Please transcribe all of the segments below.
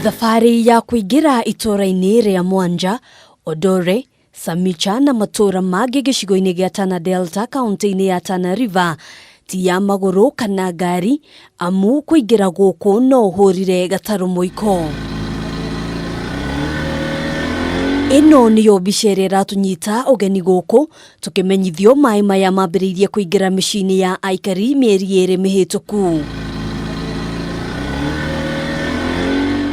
Thabarĩ ya kũingĩra itũũra-inĩ rĩa Mwanja, Odore, Samicha na matũũra mangĩ gĩcigo-inĩ gĩa Tana Delta kaunti-inĩ ya Tana River ti ya magũrũ kana ngari amu kũingĩra gũkũ no ũhũrire gatarũ mũiko. Ĩno nĩyo mbica ĩrĩa ĩratũnyita ũgeni gũkũ tũkĩmenyithio maĩ maya mambĩrĩirie kũingĩra mĩciĩ-inĩ ya aikari mĩeri ĩrĩ mĩhĩtũku.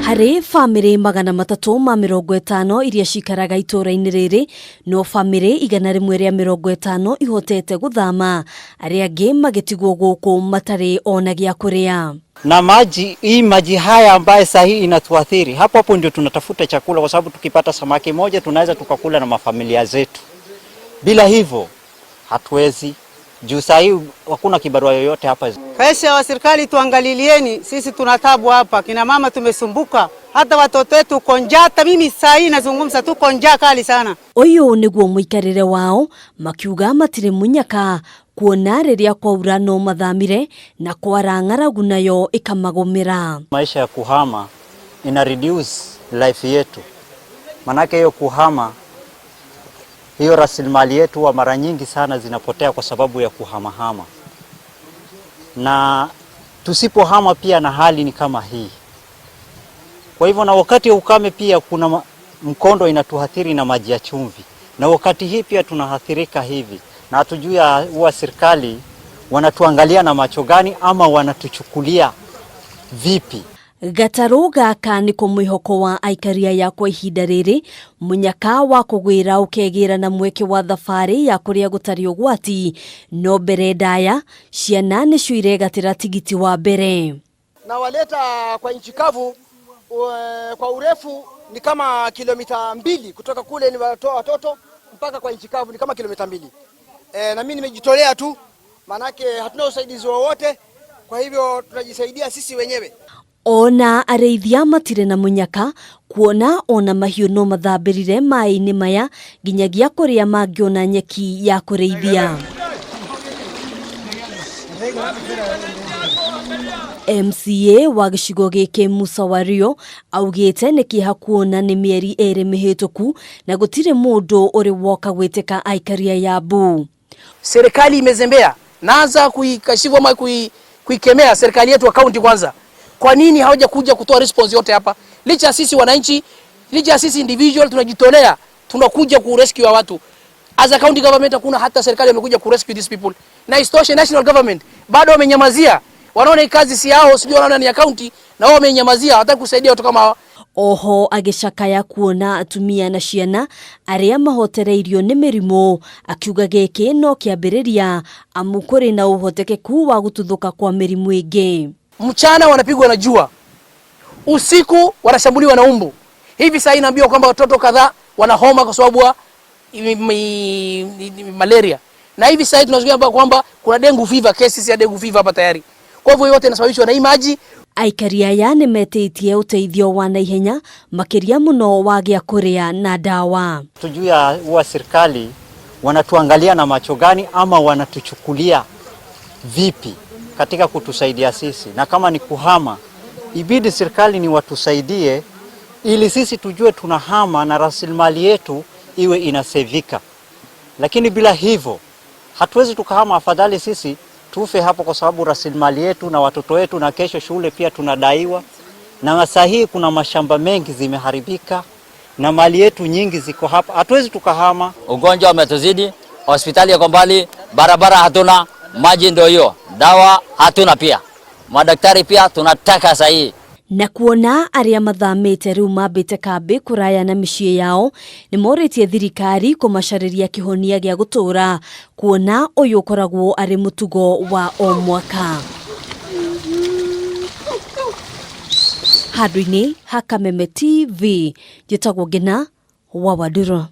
Harĩ bamĩrĩ 350 iria cikaraga itũũra-inĩ rĩrĩ, no bamĩrĩ 150 ihotete gũthama, arĩa angĩ magĩtigwo gũkũ matarĩ ona gĩa kũrĩa. Na maji hii, maji haya ambaye saa hii inatuathiri, hapo hapo ndio tunatafuta chakula, kwa sababu tukipata samaki moja tunaweza tukakula na mafamilia zetu. Bila hivyo hatuwezi, juu saa hii hakuna kibarua yoyote hapa. Pesa wa serikali tuangalilieni, sisi tuna tabu hapa, kina mama tumesumbuka, hata watoto wetu uko njaa. Hata mimi saa hii nazungumza, tuko njaa kali sana. Ũyũ nĩguo mũikarĩre wao, makiuga matirĩ mũnyaka kuona rĩrĩa kwaura no mathamire na kwara ng'aragu nayo ĩkamagũmĩra. Maisha ya kuhama ina reduce life yetu, manake hiyo kuhama, hiyo rasilimali yetu wa mara nyingi sana zinapotea kwa sababu ya kuhamahama, na tusipohama pia na hali ni kama hii. Kwa hivyo na wakati wa ukame pia kuna mkondo inatuathiri na maji ya chumvi, na wakati hii pia tunaathirika hivi, na hatujui huwa serikali wanatuangalia na macho gani ama wanatuchukulia vipi. Gatarũ gaka nĩko mwĩhoko wa aikari aya kwa ihinda rĩrĩ, mũnyaka wa kũgwĩra ũkegĩra na mweke wa thabarĩ ya kũrĩa gũtarĩ ũgwati, no mbere ndaya ciana nĩcio iregatĩra tigiti wa mbere. Na waleta kwa nchi kavu kwa urefu ni kama kilomita 2 kutoka kule ni watoa watoto mpaka kwa nchi kavu ni kama kilomita 2. Na mimi nimejitolea tu, manake hatuna usaidizi wowote, kwa hivyo tunajisaidia sisi wenyewe. Ona arĩithia matirĩ na mũnyaka kuona ona mahiũ no mathambĩrire maĩ-inĩ maya nginyagia kũrĩa mangĩona nyeki ya kũrĩithia. MCA wa gĩcigo gĩkĩ Musa Wario augĩte nĩ kĩeha kuona nĩ mĩeri 2 mĩhĩtũku na gũtirĩ mũndũ ũrĩ woka gwĩtĩka aikari a Embu. Serikali imezembea, naanza kuikashifu ama kuikemea serikali yetu ya kaunti kwanza. Kwa nini hawajakuja kutoa response yote hapa? Licha ya sisi wananchi, licha ya sisi individual tunajitolea, tunakuja ku rescue watu. As a county government hakuna hata serikali imekuja ku rescue these people. Na isitoshe national government bado wamenyamazia. Wanaona hii kazi si yao, sijui wanaona ni ya county, na wao wamenyamazia, hawataki kusaidia watu kama hawa. Oho agĩcakaya kuona atumia na ciana arĩa mahotereirio nĩ mĩrimũ, akiuga gĩkĩ no kĩambĩrĩria amu kũrĩ na ũhotekeku wa gũtuthũka kwa mĩrimũ ĩngĩ. Mchana wanapigwa na jua, usiku wanashambuliwa na umbu. Hivi sasa inaambiwa kwamba watoto kadhaa wana homa kwa sababu ya malaria. Na hivi sasa tunasikia kwamba kuna dengue fever, cases ya dengue fever hapa tayari. Kwa hivyo yote inasababishwa na hii maji. Aikari aya nĩmetĩtie ũteithio wa naihenya makĩria mũno wa gĩa kũrĩa na dawa. Tujui huwa serikali wanatuangalia na macho gani ama wanatuchukulia vipi katika kutusaidia sisi, na kama ni kuhama ibidi serikali ni watusaidie ili sisi tujue tunahama na rasilimali yetu iwe inasevika, lakini bila hivyo hatuwezi tukahama. Afadhali sisi tufe hapo kwa sababu rasilimali yetu na watoto wetu, na kesho shule pia tunadaiwa, na saa hii kuna mashamba mengi zimeharibika na mali yetu nyingi ziko hapa, hatuwezi tukahama. Ugonjwa umetuzidi, hospitali iko mbali, barabara hatuna, maji ndio hiyo, dawa hatuna pia, madaktari pia tunataka sahihi. Na kuona arĩa mathamĩte rĩu mambĩte kambĩ kũraya na mĩciĩ yao nĩ morĩtie thirikari kũmacarĩria kĩhonia gĩa gũtũũra kuona ũyũ ũkoragwo arĩ mũtugo wa o mwaka. Handũ-inĩ ha Kameme TV, njĩtagwo Ngina wa Wandũrũ.